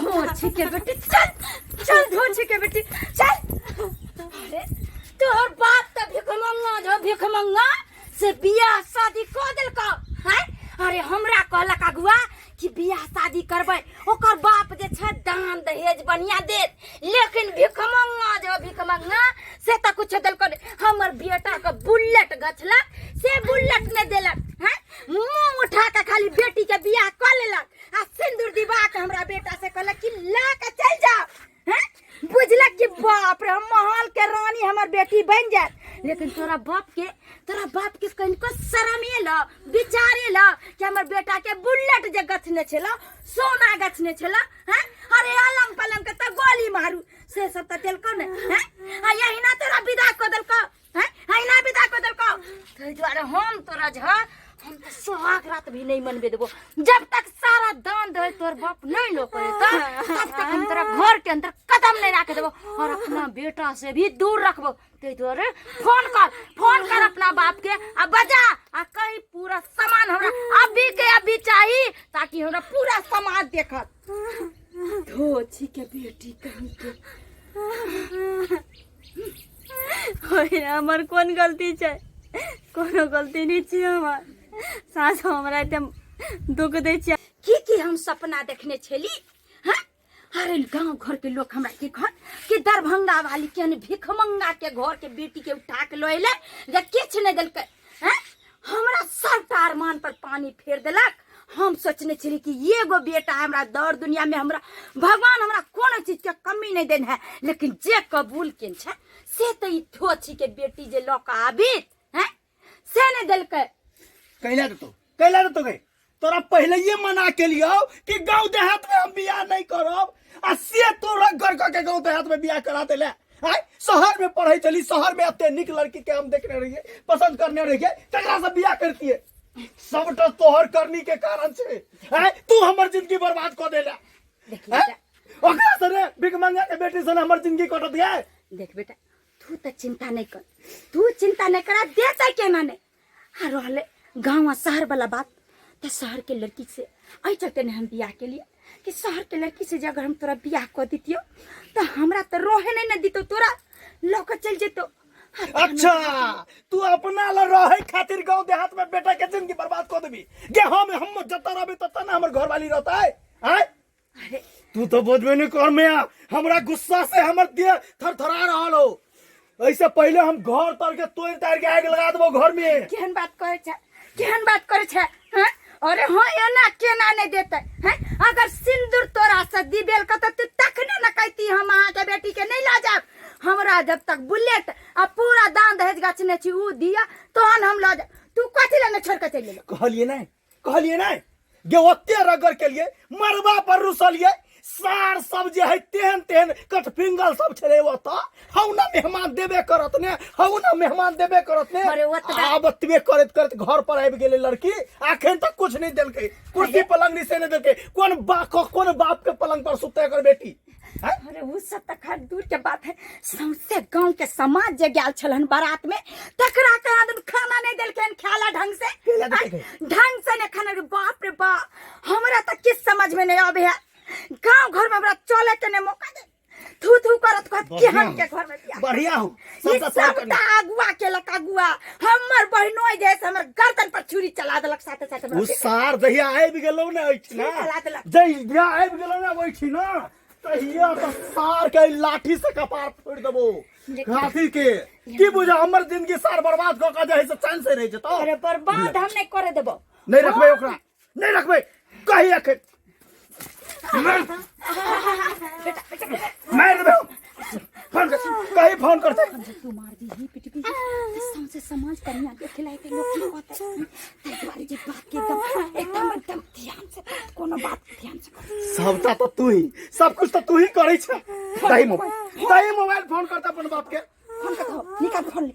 धोछी के बेटी चल चल धोछी के बेटी चल। अरे तोहर बाप त भिखमंगा जो भिखमंगा से बियाह शादी कऽ देलकौ हैं। अरे हमरा कहलक अगुआ कि बियाह शादी करबै, ओकर बाप जे छै दान दहेज बढ़िया देत, लेकिन भिखमंगा जो भिखमंगा से तऽ कुछ देलको नहि। हमर बेटा के बुलेट गछलक से बुलेट नहि देलक हैं। मुंह उठा के खाली बेटी के बियाह कऽ लेलक आ सिंदूर दिबा के हमरा बेटा से कहलक कि ला के चल जाओ हैं। बुझलक कि बाप रे, हम महल के रानी हमर बेटी बन जायत। लेकिन तोरा बाप के कनिको शरम एल, विचार एल कि हमर बेटा के बुलेट जे गछने छल, सोना गछने छल हैं। अरे अलंग पलंग के तऽ गोली मारू से सब तऽ देलको ने हैं। आ यहिना तोरा विदा कऽ देलको हैं, अहिना विदा कऽ देलको। ताहि दुआरे हम तोरा झ हम तऽ सुहाग रात भी नहीं मनबे देबो जब तक सारा दान दहेज तोहर बाप नहीं लो करे तब तक हम तोरा घर के अंदर कदम नहीं रखे देबो और अपना बेटा से भी दूर रखबो। ताहि दुआरे फोन कर अपना बाप के आ बजा आ कही पूरा सामान हमरा अभी के अभी चाही ताकि हमरा पूरा समाज देखत। धोछी के बेटी कहीं के। ओए, हमर कोन गलती छै? कोनो गलती नहि छै हमर। सास हमरा एते दुख दै छै। की की हम सपना देखने छली हैं? अरे गांव घर के लोग हमरा के घर कि दरभंगा वाली के भिखमंगा के घर के बेटी के उठा के लऽ एलै जे किछु नहि देलकै हैं। हमरा सबटा अरमान पर पानी फेर देलक। हम सोचने छली कि एगो बेटा हमरा दौड़ दुनिया में हमरा भगवान हमरा कोनो चीज के कमी नहीं देने है, लेकिन जे कबूल केने छै से तऽ ई ठोछी के बेटी जे लऽ कऽ आबित हैं से नहीं देलकै। कैला देतो, कैला देतो गे? तोरा पहले मना के लियो कि गांव देहात में हम बियाह नहीं करब आ से तोरा घर के गांव देहात में बियाह करा देले। आय शहर में पढ़े चली, शहर में एते निक लड़की के हम देखने रहिए, पसंद करने रहिए, तकरा से बियाह करतिए। सबटा तोहर करनी के कारण छै। आय तू हमर जिंदगी बर्बाद क देला। देख बेटा, ओकरा से रे भिखमंगा के बेटी से हमर जिंदगी कटत गए। देख बेटा, तू त चिंता नहीं कर, तू चिंता नहीं करा देते केना नहीं। आ रहले गाँव आ शहर वाला बात तो शहर के लड़की से एहि चलते नहीं हम बियाह के लिए कि शहर के लड़की से जे अगर हम तोरा बियाह कर दितियो तो हमरा तो रहे नहीं न दितो, तोरा लऽ के चल जेतो। अच्छा तू अपना ला रहे खातिर गांव देहात में बेटा के जिंदगी बर्बाद कर देबी गे? हम जतऽ रहबे ततऽ ना हमर घरवाली रहतै। आय अरे तू तो बोझबे नहीं कर में, हमरा गुस्सा से हमर देह थरथरा रहल हो। ऐसे पहले हम घर तर के तोड़ तार के आग लगा देबो घर में। केहन बात करे छै, केहन बात करे छै हैं? अरे हाँ एना केना नहीं देते हैं? अगर सिंदूर तोरा से दिबेल के तो तू तखने न कहती हम अहाँ के बेटी के नहीं ला जाब। हमरा जब तक बुलेट आ पूरा दान दहेज गछने छी ऊ दिया तहन हम ला जाब। तू कथी ले न छोड़ के चलि गेलो? कहलिए नहीं, कहलिए नहीं गे, ओते रगड़ के लिए मरबा पर रुसलिए। सार सब जे है तेहन तेहन कठफिंगल सब छले ओतऽ, हौ ना मेहमान देबे करत ने, हौ ना मेहमान देबे करत ने। अरे ओतबा- आब ओतबे करैत करैत घर पर आबि गेलै लड़की, अखन तक कुछ नहीं देलकै, कुर्सी पलंग नहीं से नहीं देलकै। कोन बाप के पलंग पर सुतै एकर बेटी? हैं? अरे उ सब तऽ खैर दूर के बात है, सौंसे गांव के समाज जे गेल छलन बारात में तकरा के आदमी खाना नहीं देलखिन खाला ढंग से। केला देलकै? ढंग से नहीं खाना। रे बाप रे बाप, हमरा तऽ किछ समझ में नहीं आबे है। गांव घर में हमरा चले के नहीं मौका दे, थू थू करत कहत केहन के घर में बियाह। बढ़िया हो। ई सबटा तोहर करनी। सबटा अगुआ केलक अगुआ। हमर बहिनोई जे से हमर गर्दन पर छुरी चला देलक, साथे साथे हमरा उ सार जहिया आबि गेलौ ने ओहिठिना, छुरी चला देलक। जहिया आबि गेलौ ने ओहिठिना तहिया तऽ सार के लाठी से कपार फोड़ि देबो। लाठी के की बुझा हमर जिंदगी सार बर्बाद कऽ के जे है से चैन से रहि जेतौ। अरे बर्बाद हम नहीं करे देबो। नहीं रखबै ओकरा, नहीं रखबै कही अखन मारि देबै हम। फोन कर, कही फोन करतै। तू मार दी पिट पी सौंसे समाज कनिया देखे लायक लोग की कहतै। ताहि दुआरे जे बात के एकदम एकदम एकदम ध्यान से बात, कोनो बात ध्यान से कर। सबटा तऽ तू ही, सब कुछ तऽ तू ही करै छै। दही मोबाइल, दही मोबाइल, फोन करता अपन बाप के। फोन कर दो, निकाल फोन ले।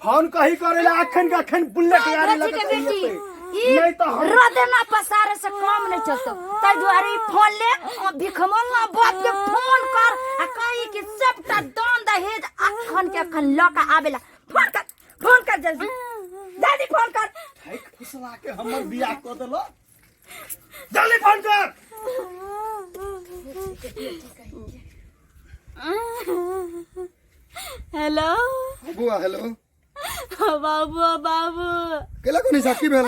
फोन कही करे ला अखन के अखन बुलेट गाड़ी रची के लगतै बेटी, एतै। ई नहीं तऽ हम रदना पसारे से काम नहीं चलतो। ताहि दुआरे ई फोन ले आ भिखमंगा बाप के फोन कर आ कही कि सबटा दान दहेज अखन के अखन लऽ के आबेला। फोन कर, फोन कर जल्दी जल्दी फोन कर। ठैक फुसला के हमर बियाह कऽ देलो। जल्दी फोन कर। हेलो बुआ हेलो बाबू बाबू केला कोनी सा की भेल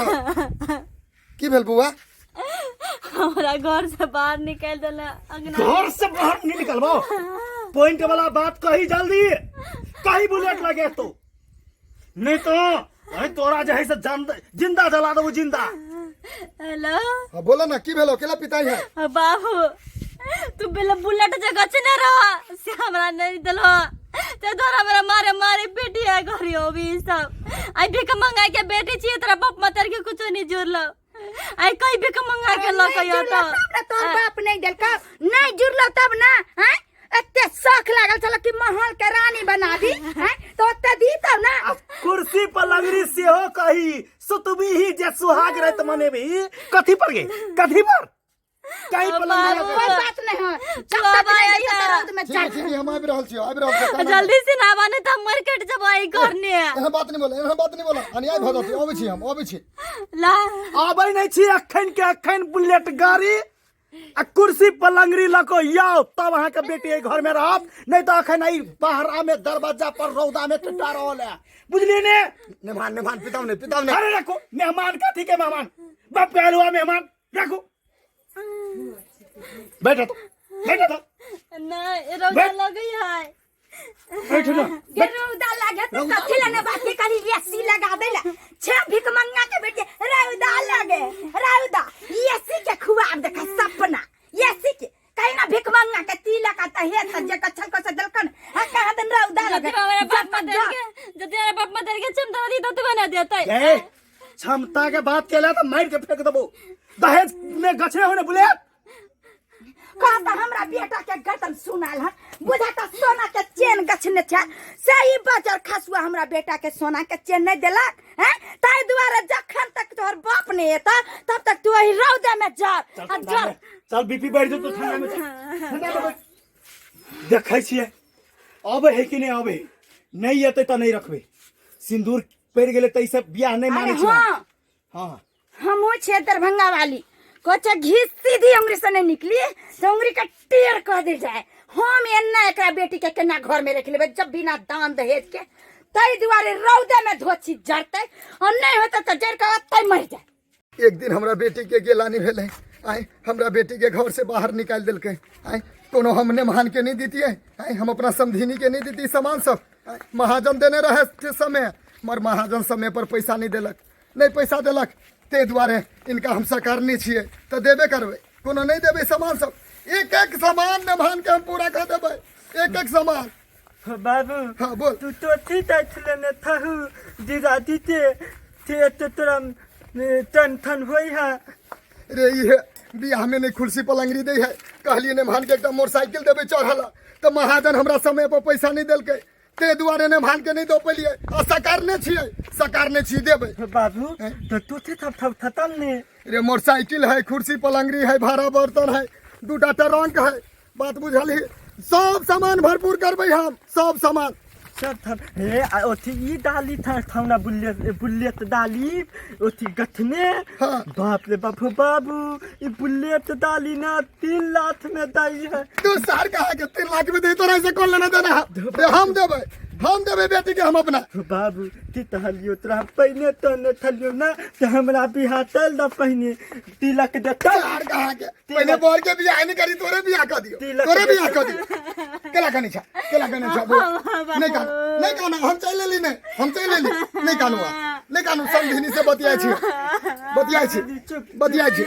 की भेल बुआ हमरा घर से बाहर निकाल देला अंगना घर से बाहर नहीं निकलबो पॉइंट वाला बात कही जल्दी कही बुलेट लगे तो नहीं तो अरे तोरा जे है से जिंदा जला देबो जिंदा हेलो हाँ बोला ना की भेलो केला पिताई है बाबू तू बेला बुलेट जगह छे ना रहा से हमरा नहीं दिलो ते तोरा हमरा मारे मारे बेटी है घरी हो भी सब आई भीख मंगा के बेटी छी तोरा बाप मतर के कुछो नहीं जुड़लो आई कई भीख मंगा के नहीं लके जुड़लो तो तब ना तोहर बाप नहीं देलकौ नहीं जुड़लो तब ना हैं एते शौक लागल छल कि महल के रानी बना दी हैं तो ओते दी तब ना आ कुर्सी पर लगरी सेहो कही सुतबी ही जे सुहाग रात मनेबी कथी पर गे कथी पर कहीं पर लगरी कोई बात नहीं है जब बाबा तक नहीं आया। देता रौद में ठीक है चल ठीक है हम आबि रहल छी आबि रहल छी जल्दी से ना बने तो मार्केट जब आई घर ने एहन बात नहीं बोला एहन बात नहीं बोला अन्याय भऽ जातै अबै छी हम अबै छी ला आबै नहीं छी अखन के अखन बुलेट गाड़ी आ कुर्सी पलंगरी लऽ कऽ आउ तब अहाँके बेटी एहि घर में रहत नहीं तऽ अखन एहि बहरा में दरवाजा पर रौदा में टटा रहल है बुझलियै ने मेहमान मेहमान पिताव नहीं पिताव नहीं अरे रखो मेहमान कथी के मेहमान बाप के आयल हुआ मेहमान रखो बैठो तो बैठो तो नहीं रौदा लगई है बैठो ना गे रौदा लागे तो कथी लने बात के खाली एसी लगा देला छे भीख मंगा के बेटे रौदा लागे रौदा एसी के खुआब देखा सपना एसी के कहीं ना भीख मंगा के तिलक आता हे त जे कछल कस देलकन हा कहा दिन रौदा लगे जति हमरा बाप जब तक मदर के जति हमरा बाप मदर के क्षमता दी तो बना देतै ए क्षमता के बात केला तो मार के फेंक देबो दहेज में गछे हो ने बुलेट कहता हमरा बेटा के गर्दन सुनाल हन बुझाता सोना के चेन गछने छै से ही बजर खसुआ हमरा बेटा के सोना के चेन नहीं देलक हैं ताहि दुआरे जखन तक तोहर बाप नहीं एता तब तक तू एही रौदे में जर चल आ ठंडा जर में चल बीपी बढ़ जेतौ ठंडा में चल ठंडा में बैठ। देखै छियै अबै है कि नहि अबै है नहि एतै तऽ नहि रखबै सिन्दूर पड़ि गेलै ताहिसँ बियाह नहि अरे मानै छियै हाँ हँ हमहूँ छियै दरभंगा वाली कहै छै घी सीधी उंगरी से नहीं निकली तो उंगरी के टेढ़ कह दे जाए हम एना एकरा बेटी के केना घर में रख लेबै जब बिना दान दहेज के ताहि दुआरे रौदे में धोछी जरतै और नहीं होतै तऽ जरि कऽ ओतै मरि जाए एक दिन हमरा बेटी के गेलानी भेलै आय हमरा बेटी के घर से बाहर निकालि देलकै आय कोनो हम नेमहान के नहीं दितियै आय हम अपना समधिनी के नहीं दितियै सामान सब आय, महाजन देने रहे से समय मगर महाजन समय पर पैसा नहीं देलक नहीं पैसा देलक ताहि दुआरे इनका हम सकारने छियै तऽ देबे करबै कोनो नहीं देबै सामान सब एक एक सामान नेमहान के हम पूरा कऽ देबै एक एक सामान बाबू हाँ बोल तू तो थी देख लेने थहू जीजा दीते थे तो तोरा टेंशन होई है रे इहे बियाह में नहीं कुर्सी पलंगरी दै है कहलिए नेमहान के एकटा मोटरसाइकिल देबै चढ़ल तऽ महाजन हमरा समय पर पैसा नहीं देलकै ते दुआरे नेमहान के नहीं दऽ पेलियै आ सकारने छियै सकारने छी देबै बाबू तो तू थे थप थप थतल ने रे मोटरसाइकिल है कुर्सी पलंगरी है भाड़ा बर्तन है दूटा ट्रंक है बात बुझलही सब सामान भरपूर करबै हम सब सामान सब थप हे आ ओथी ई डाली था थौना बुल्ले बुल्लेट डाली ओथी गथने हाँ। बाप रे बाप हो बाबू ई बुल्लेट डाली ना 3 लाख में दी है तू सार कहा के 3 लाख में दे तोरा ऐसे कौन लेना देना है रे हम देबै हम देबै बेटी के हम अपना हो बाबू की तहलियो तोरा पहिने तो ने थलियो ना तो हमरा बिहार चल द पहिने तिलक देता सार कहा के पहले बर के बियाह नहीं करी तोरे बियाह कर दियो तिलक तोरे दे- बियाह कर दियो केला कनी छा केला कनी छा बोल नहीं कानू नहीं कानू हम चल लेली नहीं हम चल लेली नहीं कानू आ नहीं कानू समधिनी से बतियाइ छी बतियाइ छी बतियाइ छी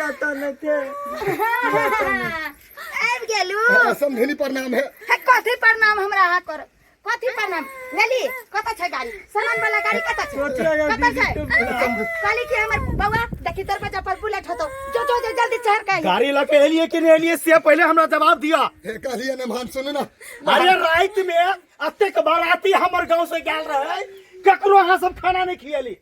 आबि गेलू हाँ, समधिनी प्रणाम है हे कथी प्रणाम हमरा अहाँ कर कथी प्रणाम लेली कतऽ छै गाड़ी सामान वाला गाड़ी कतऽ छै कतऽ छै कहली कि हमर बौआ देखी दरवाजा पर बुलेट होतो जो जो जो जल्दी चढ़ के गाड़ी लऽ के एलिए कि नहीं एलिए से पहले हमरा जवाब दिया हे कहलिए ने मान सुनू ना अरे रात में अतेक बाराती हमर गांव से गेल रहे ककरो अहाँ सब खाना नहीं खियली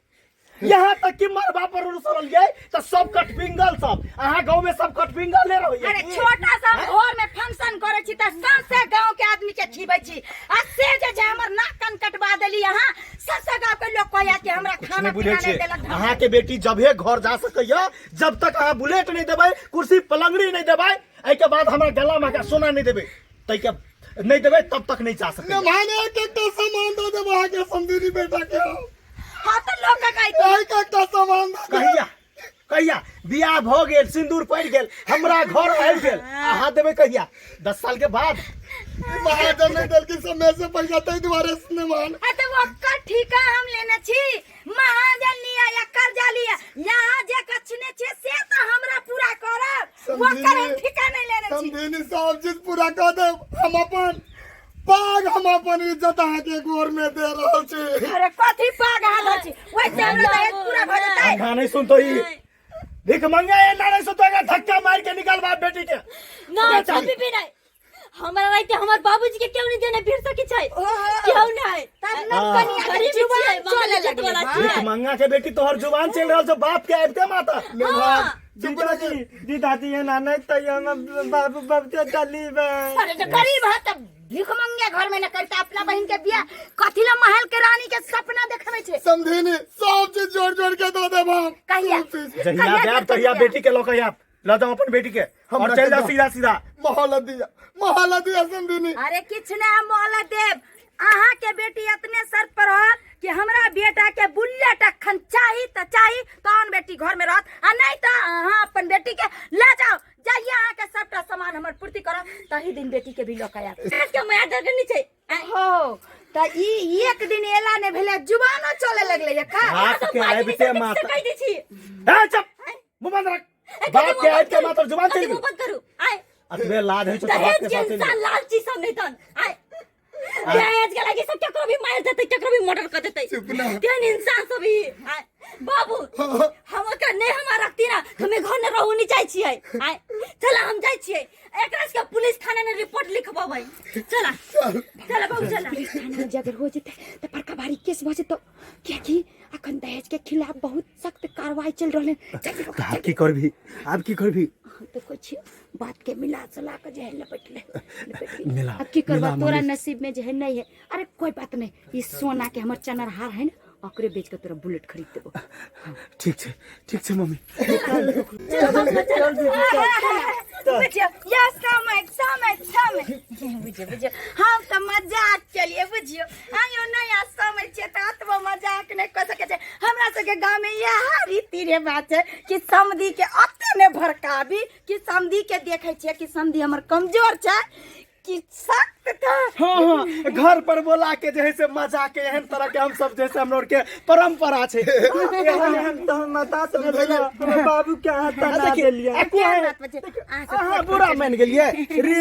यहाँ तक कि मरबा पर रुसलिए तो सब कटपिंगल सब अहाँ गांव में सब कटपिंगल ले रही अरे छोटा सा घर में फंक्शन करे छी त सौंसे गांव के आदमी के खिबै छी आ से जे छै हमर नाक कान कटवा देली अहाँ सौंसे गांव के लोग कहया कि हमरा खाना नहीं बुझे पीना नहीं छियै देलक अहाँ के बेटी जबे घर जा सकैया जब तक अहाँ बुलेट नहीं देबै कुर्सी पलंगड़ी नहीं देबै एहिके बाद हमरा गला में सोना नहीं देबै ताहिके नहीं देबै तब तक नहीं जा सकै नेमान एक एकटा सामान दऽ देब अहाँके समधिनी बेटा के हम। हाँ तऽ लोक कहै एक एकटा सामान दऽ देब। कहिया कहिया बियाह भऽ गेल सिंदूर पड़ि गेल हमरा घर आबि गेल अहाँ देबै कहिया 10 साल के बाद महाजन नहि देलखिन समय से पैसा ताहि दुआरे नेमान। आ तऽ ओकर ठीका हम लेने छी, महाजन लिया या कर्जा लिया, यहाँ जे कछने छे से तऽ हमरा पूरा करब, ओकर हम ठीका नहीं लेने छी। समधिनी, सब चीज पूरा कऽ देब। हम अपन पाग, हम अपन इज्जत अहाँके गोर में दे रहल छी। अरे, कथी पाग हाथ छी? वैसे हमरा दहेज पूरा भऽ जेतै। ना नहीं सुनतो ई भीख मंगा ये, ना नहीं सुनतो, अगर धक्का मार के निकाल बाप बेटी के। ना कभी भी नहीं। हमरा राइते हमर बाबूजी के क्यों नहीं देने फिर सकी छै, क्यों नहीं। तब नव कनिया के गरीब जुबान छियै, चले मगर इज्जत लगलै वाला बा। छियै। भीख मंगा के बेटी, तोहर जुबान चल रहल छौ बाप के आबिते माता। नेमान, चुप रह। दीदाजी, दीदाजी, एना नहीं तो हम बाबू बाबू चली। अरे, तो गरीब है तब भीख मंगे घर में न करता, अपना बहन के बियाह कथी ला महल के रानी के सपना देखबै छै? समधिनी, सब चीज जोड़ जोड़ के दऽ देब हम। कहिया? सब चीज। जहिया कहिया जायब करतै तहिया बियाह? बेटी के लऽ के आयब। लऽ जाओ अपन बेटी के हमरा और चल के जाओ जाओ। सीधा सीधा। मोहलत दिया, मोहलत दिया समधिनी। अरे, किछु नहि हम मोहलत देब। अहाँ के बेटी एतने शर्त पर रहत कि हमरा बेटा के बुलेट अखन चाही तऽ चाही, तहन बेटी घर में रहत, आ नहीं तऽ अहाँ अपन बेटी के ले जाओ। जाइए, अहाँ के सबटा सामान हमर पूर्ति करब, तही दिन बेटी के भी लऽ के आयब। के माया दर्द नहीं छै। हो तऽ ई एक दिन एला नहि भेलै, जुबानो चले लगलै ये का? बाप के आबिते माता कहि दै छी। ए चुप, मुंह बंद रख। बाप के आबिते माता जुबान चलि मुंह बंद करू आय। अतबे लाज होइ छौ तऽ बाप दहेज के के साथ चलि इंसान लालची सब नहीं तन आय। दहेज के लागी सब केकरो भी मार देतै, केकरो भी मर्डर कर देतै। चुप ना। तेहन इंसान सब ही आय। बाबू, हम ओकरा नहीं हमरा रखती ना, हमें घर में रहू नहीं चाहे छियै आय। चला, हम जाइ छियै, एकरा सबके पुलिस थाना में रिपोर्ट लिखबबै। चला चला बाबू, चला। पुलिस थाना में जे अगर हो जेतै तऽ बड़का भारी केस भऽ जेतौ, कियाकि अखन दहेज के खिलाफ बहुत सख्त कार्रवाई चल रहल है। चल, तऽ आब की करबी? आब की करबी? हम तऽ कहै छियै, बात के मिला जुला के जे है लपेट ले, लपेट ले। मिला, अब की करबा? मिला तोरा मम्मी। नसीब में जे है नहीं है। अरे, कोई बात नहीं, ई सोना के हमर चनर हार है ना, ओकरे बेच के तोरा बुलेट खरीद देबो। ठीक छै, ठीक छै मम्मी। बुझियो या समय समय समय, बुझियो बुझियो, हम तऽ मजाक केलिए। बुझियो, आयो नया समय छियै तऽ अतबो मजाक नहि कऽ सकै छै। हमरा सबके गाँवमे इएह रीति रिवाज छै कि समधि के ओते नहि भड़काबी कि समधि के देखै छियै कि समधि हमर कमजोर छै कि सख्त तऽ हाँ हाँ, घर पर बोला के जे है से मजाक के एहन तरह के हम सब जैसे हमरा के परंपरा छै। एहन एहन तऽ हम मजाक भेलै, हमर बाबू के अहाँ तना देखिए, देलियै। एको केहन है- बात बजे? अहाँ सब अहाँ बुरा मान गेलियै रे।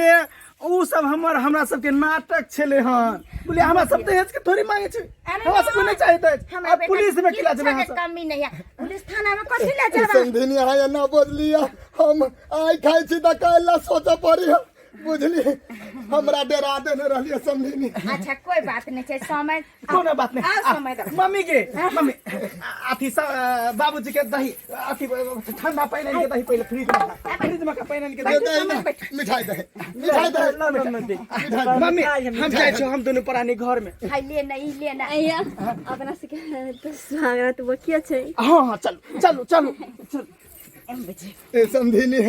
उ सब हमर हमरा सबके नाटक छलै हन, बोलिए। हमरा सब दहेज के थोड़ी मांगे छै। अरे हमरा सबके नहीं चाही दहेज। हमरा अब बेटा पुलिस में किला जेबै किछो अहाँ के सब? कमी नहीं है, पुलिस थाना में कथी ले जेबै? समधिनी, अहाँ एना बजलियै, हम आइ खाइ छी तऽ काल्हि ला सोचऽ पड़ी है, बुझली? हमरा डरा देने रहलियै समधिनी। अच्छा, कोई बात नहीं छै समय। कोनो बात नहीं। आओ, समय दो। मम्मी के, मम्मी, अथी बाबूजी के दही, अथी ठंडा पानि आनि के दही पहिले फ्रिज में, फ्रिज में का पानि आनि के दही। दही ना, मिठाई दही, मिठाई दही। ना मम्मी। मिठाई दही। मम्मी, हम जाइ छी, हम दुनू प्राणी घर में। हाय, ले ना, ई ले ना। अइया अपना सबके तऽ स्वागत बकिया छै। हाँ हाँ, चलू चलू चलू चलू। एम बुझी। ए समधिनी,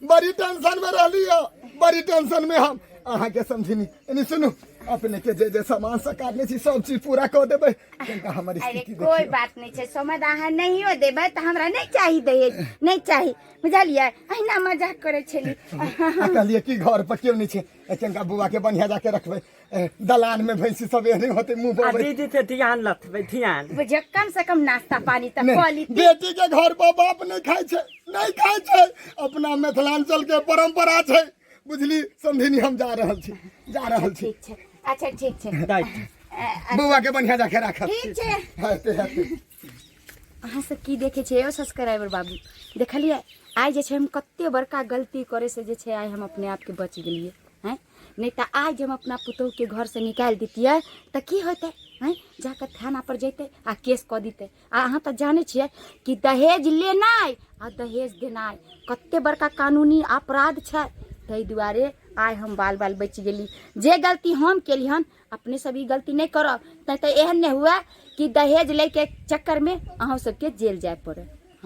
बड़ी टेंशन में रहली हो, बड़ी टेंशन में हम अहाँके। समधिनी, एनी सुनू, अपने के जे जे सामान सकारने छी सब चीज पूरा कऽ देबै। कनिका हमर अरे, स्थिति कोई देखियौ। बात नहीं छै समय, अहाँ नहियो देबै तऽ हमरा नहीं चाही, दहेज नहीं चाही, बुझलियै? अहिना मजाक करै छली। आ कहलियै कि घर पर केओ नहि छै, कनिका बौआ के बढ़िया जाके रखबै। ए, दलान में भैंसी सब एहने होते मुंह आ पर। दीदी से ध्यान रखबै, ध्यान। बुझियौ, कम से कम नाश्ता पानी तऽ कऽ नहीं, ली। बेटी के घर पर बाप नहीं खाइ छै, नहीं खाइ छै। अपना मिथिलांचल के परंपरा छै, बुझली समधिनी? हम जा रहल छी, जा रहल छी। ठीक छै, अच्छा, ठीक छै। राइट। बौआ के बढ़िया जाके राखब। ठीक छै। हेते हेते। अहाँ सब की देखै छियै यौ सब्सक्राइबर बाबू? देखलियै, आइ जे छै हम कते बड़का गलती करे से जे छै आइ हम अपने आपके बच गेलियै हैं। नहि तऽ आइ जे हम अपना पुतोहुके घरसँ निकालि दितियै तऽ की होतै हैं? जाकऽ थाना पर जैतै आ केस कऽ दितै। आ अहाँ तऽ जानै छियै कि दहेज लेनाइ आ दहेज देनाइ कते बड़का कानूनी अपराध छै। ताहि दुआरे आइ हम बाल बाल बचि गेली। जे गलती हम केली हन, अपने सब ई गलती नहि करब, नहि तऽ एहन नहि हुए कि दहेज लैके चक्करमे अहूँ सबके जेल जाय पड़े।